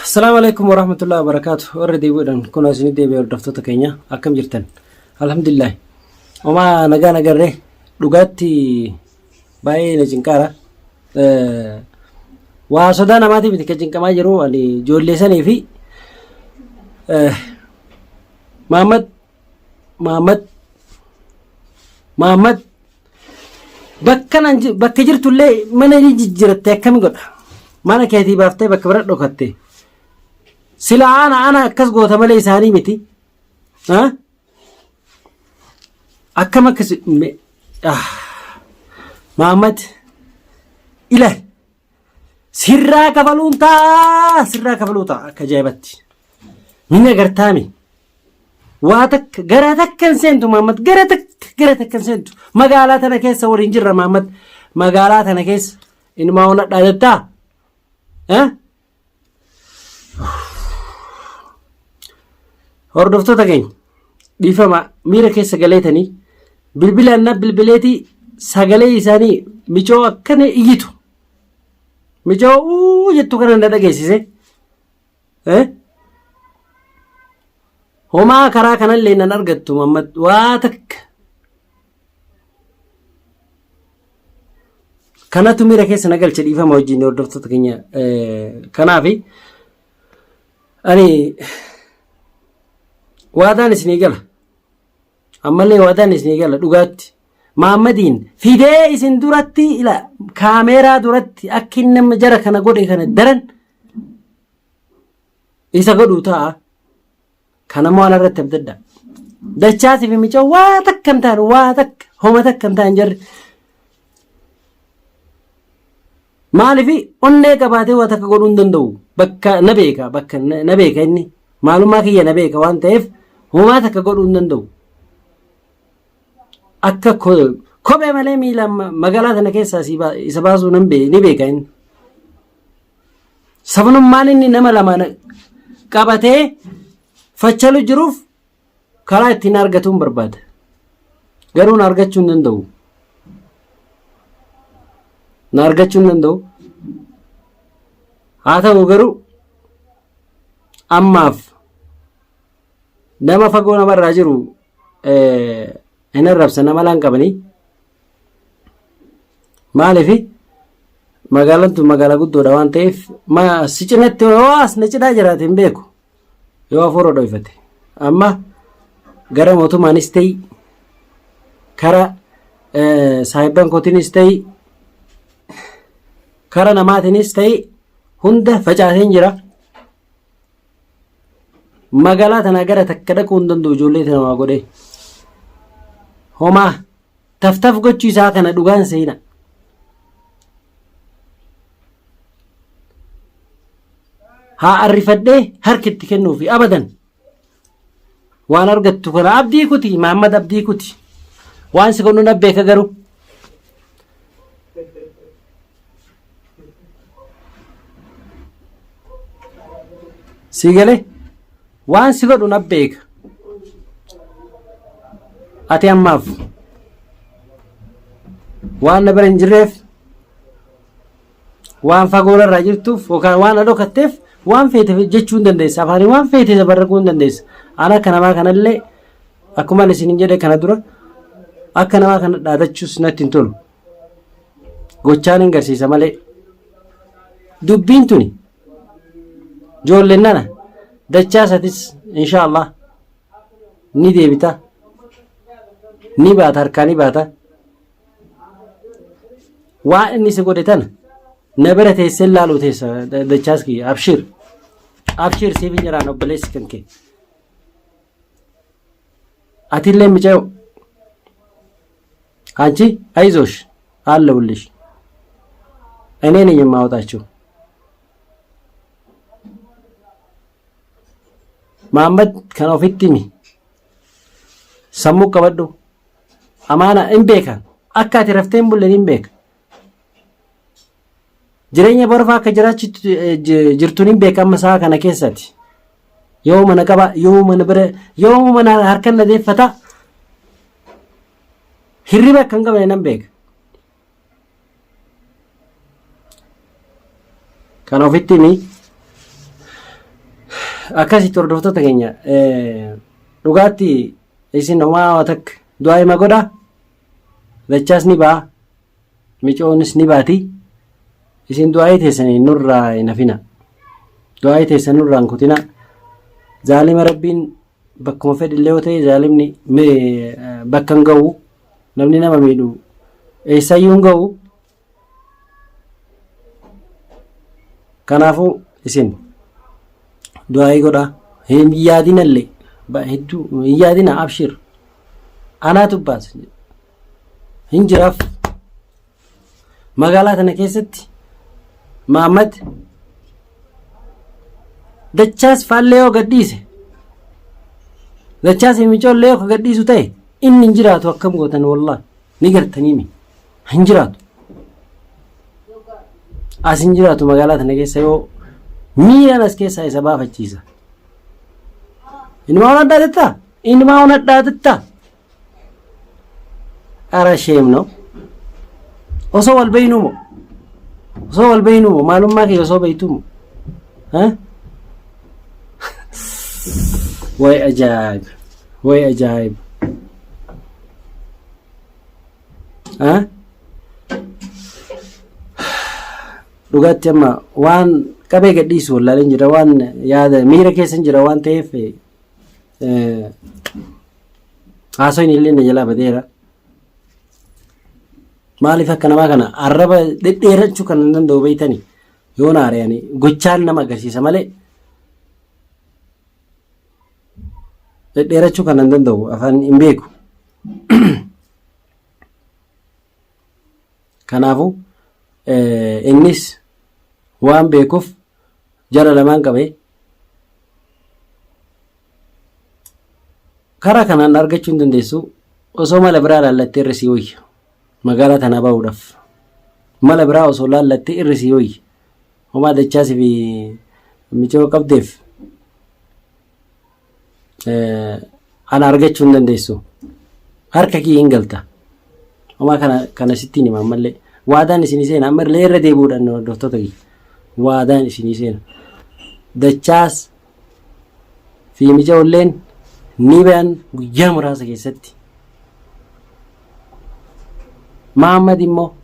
Asalaamu alaikum warahmatullahi wabarakaatu. Warra deebi'uudhaan kun isinii deebi'e hordoftoota keenya akkam jirtan? Alhamdulillah. Homaa nagaa nagarree dhugaatti baay'ee na cinqaara. Waa sodaa namaatiif miti kan cinqamaa jiru ani ijoollee sanii fi Mahammad Mahammad Mahammad Bakka nan bakka jirtullee mana ni jijjiiratte akkami godha? Mana keetii baaftee bakka bira dhokatte. Sila ana ana akkas goota malee isaanii miti. Ha? Akkam akkas ah. Mahammad ila sirraa kafaluun ta'a sirraa kafaluu ta'a akka ajaa'ibatti. Ni agartaami. Waa takka gara takka hin seentu Mahammad gara takka gara takka hin seentu. Magaalaa tana keessa waliin jirra Mahammad. Magaalaa tana keessa inumaa onadhaa jettaa? Eh? Hordoftoota keenya dhiifama miira keessa galeetanii bilbilaan na bilbileetii sagalee isaanii micoo akkana iyyitu. Micoo uu jettu kana na dhageessise. Eh? Homaa karaa kanallee nan argattu Mammad waa takka. Kanatu miira keessa na galche dhiifama wajjin hordoftoota keenya kanaafi ani waadaan isinii gala. Ammallee waadaan isinii gala dhugaatti. Maammadiin fidee isin duratti ila kaameeraa duratti akki inni nama jara kana godhe kana daran isa godhuu ta'a. Kanammoo ana irratti abdadha. Dachaasii fi micoo waa takka hin taane waa takka homa takka hin taane jarri. Maaliif onnee qabaatee waa takka godhuu hin danda'u. Bakka na beeka bakka na beeka inni maalummaa kiyya na beeka waan ta'eef homaa takka godhuu hin danda'u. Akka kophee malee miila magaalaa tana keessaa isa baasuu nan ni beeka inni. Sabnummaan inni nama lama qabatee fachalu jiruuf karaa ittiin argatuun barbaada. Garuu na argachuu hin danda'u. Na argachuu hin danda'u. Haa ta'u garuu ammaaf nama fagoo namarraa jiru hin arrabsan nama laan qabanii. Maaliif magaalaan tun magaalaa guddoodha waan ta'eef si cinatti yoo as na cinaa jiraate hin beeku yoo hafuura dhoyfate amma gara mootummaanis ta'i kara saahibban kootiinis ta'i kara namaatiinis ta'i hunda facaaseen jira. Magaalaa tanaa gara takka dhaquu hin danda'u ijoollee tana waa godhee. Homaa taftaf gochuu isaa kana dhugaan seena. Haa arrifadhee harka itti kennuufi abadan. Waan argattu kana abdii kuti Mahammad abdii kuti. Waan si godhu na beeka garuu. Sii galee waan si godhu na beeka. Ati ammaaf waan na bira hin jirreef waan fagoo irraa jirtuuf yookaan waan na dhokatteef waan feete jechuu hin dandeessa. Afaanii waan feete sabarraquu hin dandeessa. Ana akka namaa kanallee akkuma ani isiniin jedhe kana dura akka namaa kana dhaadachuus natti hin tolu. Gochaan hin garsiisa malee. Dubbiin tuni ijoolleen nana dachaa isatis insha Allah ni deebita ni baata harkaa ni baata. Waan inni si godhe tana na bira teessee laaluu teessa dachaas kiyya abshir abshir siif hin jiraan obboleessi kan kee. Atillee micayoo አንቺ አይዞሽ አለሁልሽ። እኔ ነኝ የማወጣችሁ። Mahammad kana ofitti himi. Sammuu qabadhu. Amaana hin beekan. Akka ati raftee hin bulle hin beeka. Jireenya barfaa akka jiraachitu jirtuun hin beeka amma sa'a kana keessatti. Yoo mana qaba, yoo mana bira, yoo mana harkan na deeffata. Hirriba akka hin qabne nan beeka. Kana ofitti himi. Akkasitti hordoftoota keenya dhugaatti isin homaa waa takka du'aa hima godha. Dachaas ni ba'a. Micoonis ni baati. Isin du'aa'ii teessanii nurraa hin hafina. Du'aa'ii teessan nurraa hin kutina. Zaalima Rabbiin bakkuma fedhillee yoo ta'e zaalimni bakka hin ga'u. Namni nama miidhu eessayyuu hin ga'u. Kanaafuu isin du'aa'ii godhaa. Hin yaadinallee hedduu hin yaadina abshir. Anaatu baasa. Hin jiraaf. Magaalaa tana keessatti Maammad dachaas faallee yoo gadhiise dachaas micoollee yoo gadhiisu ta'e inni hin jiraatu akkam gootan wallah ni gartanii mi hin jiraatu. As hin jiraatu magaalaa tana keessa yoo miiraan as keessaa isa baafachiisa. Inumaa waan addaa Inumaa waan addaa Ara shame no. Osoo wal beeynu moo? Osoo wal beeynu moo? Maalummaa kee osoo beeytu moo? Way ajaa'ib! Way ajaa'ib! Dhugaatti amma waan qabee gadhiisu wallaaleen jira waan yaada miira keessa jira waan ta'eef Haasoon illee na jalaa badeera. Maaliif akka namaa kana arraba dhedheerachuu kan hin danda'u beektani yoo na ari'ani gochaan nama agarsiisa malee dhedheerachuu kan hin danda'u afaan hin beeku. Kanaafuu innis waan beekuuf jara lamaan qabee Karaa kanaan argachuu hin dandeessu. Osoo mala biraa laallattee irra sii wayya. Magaalaa tanaa bahuudhaaf. Mala biraa osoo laallattee irra sii wayya. Homaa dachaasii fi micoo qabdeef ana argachuu hin dandeessu. Harka kiyya hin galta. Homaa kana kana sittiin hima ammallee. Waadaan isinii seena ammallee irra deebi'uudhaan hordoftoota kiyya. Waadaan isinii seena. Dachaas fi micaolleen ni bayan guyyaa muraasa keessatti. Mahammad immoo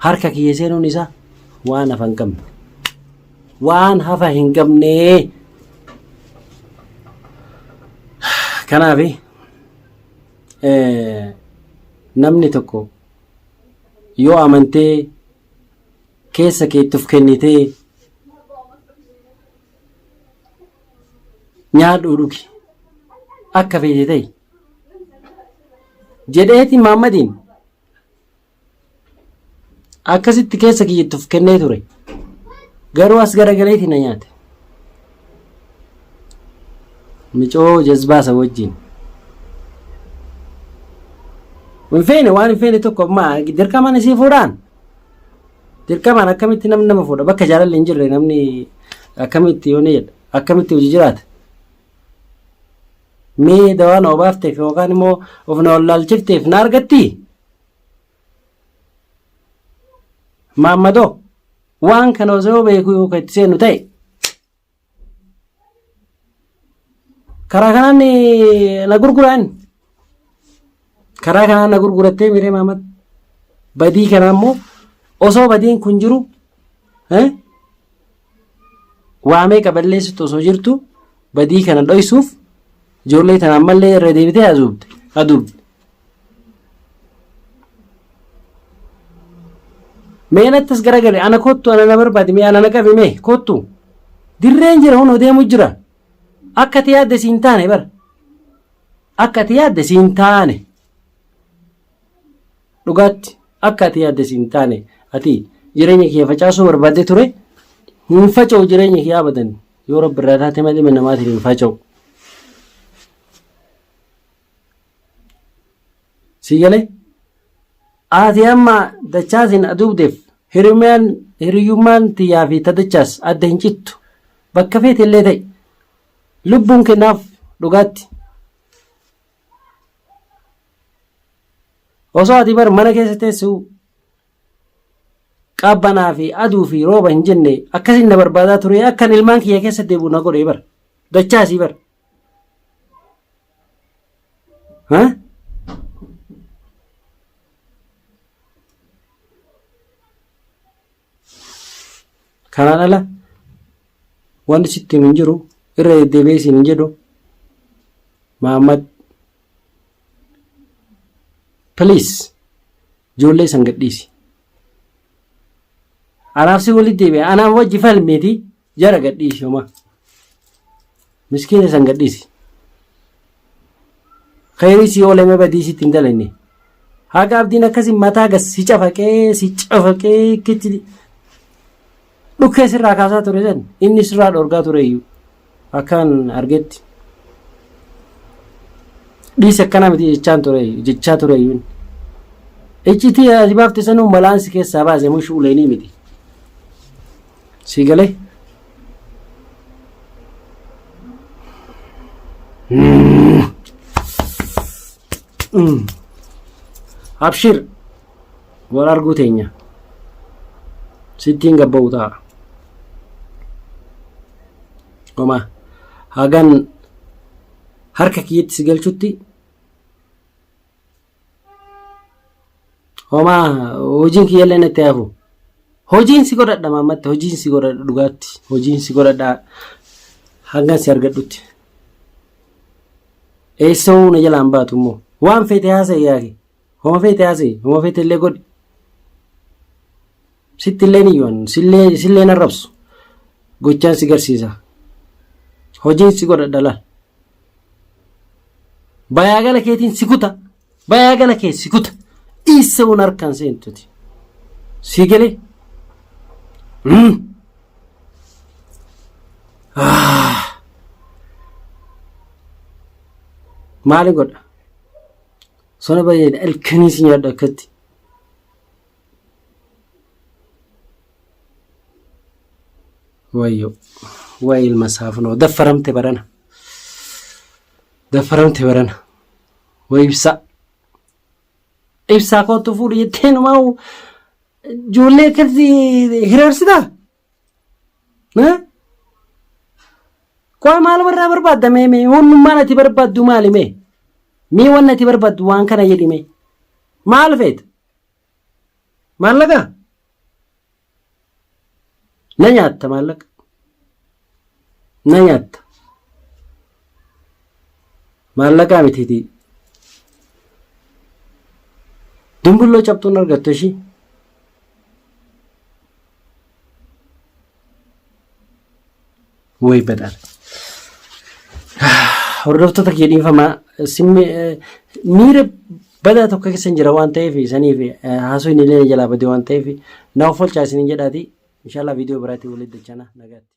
harka kiyya seenuun isaa waan hafa hin qabne. Waan hafa hin qabne. Kanaaf namni tokko yoo amantee keessa keetti of kennitee nyaadhuu dhugi akka feete ta'i jedheeti Maammadiin akkasitti keessa kiyyatti of kennee ture garuu as garagaleeti na nyaate micoo jazbaa isa wajjin hin feene waan hin feene tokko amma dirqamaan isii fuudhaan Dirqamaan akkamitti namni nama fuudha bakka jaalalli hin jirre namni akkamitti yoo ni jedha akkamitti hojii jiraata. Mee dawaa na obaafteef yookaan immoo of na wallaalchifteef na argattii? Maammadoo waan kana osoo beeku yoo kan itti seenu ta'e Karaa kanaan na gurguraan. Karaa kanaan na gurgurattee miree maamad. Badii kana immoo osoo badiin kun jiru waa meeqa balleessitu osoo jirtu badii kana dhoysuuf ijoollee tana ammallee irra deebitee aduubde aduubde. Mee nattas garagale ana kottu ana na barbaadi mee ana na qabi mee kottu dirreen jira hunoo deemu jira akka ati yaadde siin taane bara akka ati yaadde siin taane dhugaatti akka ati yaadde siin taane ati jireenya kiyya facaasuu barbaadde ture hin faca'u jireenya kiyya abadan yoo rabbi irraa taate malee namaatiin hin faca'u. Sii galee? Ati amma dachaasin aduubdeef hiriyummaan hiriyyummaan tiyyaa fi ta dachaas adda hin cittu. Bakka feete illee ta'i. Lubbuun kennaaf dhugaatti. Osoo ati bar mana keessa teessu qabbanaa fi aduu fi rooba hin jenne akkasin na barbaadaa ture akkan ilmaan kiyya keessa deebi'u na godhee bar. Dachaasii bar. Ha? Kanaan ala wanti sitti himu hin jiru irra deddeebi'ee siin hin jedhu Mahammad please ijoollee san gadhiisi. Anaaf si walitti deebi'a anaaf wajji falmiiti jara gadhiisi homaa. Miskiina san gadhiisi. Kheyrii sii oolee mee badii sitti hin dalagne. Haqa abdiin akkasi mataa gas si cafaqee si cafaqee kitti dhukkee sirraa kaasaa ture san inni sirraa dhorgaa ture iyyuu akkaan argetti. Dhiisi akkana miti jechaan ture jechaa ture iyyuu. Iccitii ati baafte sanuu malaan si keessaa baase mush uleenii miti. Sii galee? Abshir wal arguu teenya. Sittiin gabba'u ta'a. Homaa hagan harka kiyyatti si galchutti Homaa hojiin kiyyallee natti hafu. Hojiin si godhadha maammatti hojiin si godhadha dhugaatti hojiin si godhadha hangan si argadhutti. Eessa'uu na jalaan baatu immoo waan feete haasa'i yaaki homa feete haasa'i homa feete illee godhi. Sitti illee ni yoon sillee sillee na rabsu gochaan si garsiisa. Hojiin si godhadha laal. Bayaa gala keetiin si kuta. Bayaa gala kee si kuta. Dhiissa'uun harkaan seentuti. Si galee. Maali godha? Sona baay'ee ilkanii si nyaadhu akkatti. Wayyoo. Wayi ilma saafunoo daffaramte barana. Daffaramte barana. Way ibsaa. Ibsaa kootu fuudhi jettee numaa ijoollee akkatti hiraarsitaa? Qoy maaluma irraa barbaadda mee mee wannummaan ati barbaaddu maali mee? Mee wanni ati barbaaddu waan kana jedhi mee? Maal feeta? Maallaqa? Na nyaatta maallaqa. Na nyaatta. Maallaqaa mitiitii. Dumbulloo cabxuun argattu ishii. Way badhaadha. Hordoftoota kiyya dhiifamaa miira badaa tokko keessa hin jira waan ta'eef saniif haasoo inni illee jalaa bade waan ta'eef na of olchaa isiniin jedhaati. Inshaallah viidiyoo biraatiin walitti dachana nagaatti.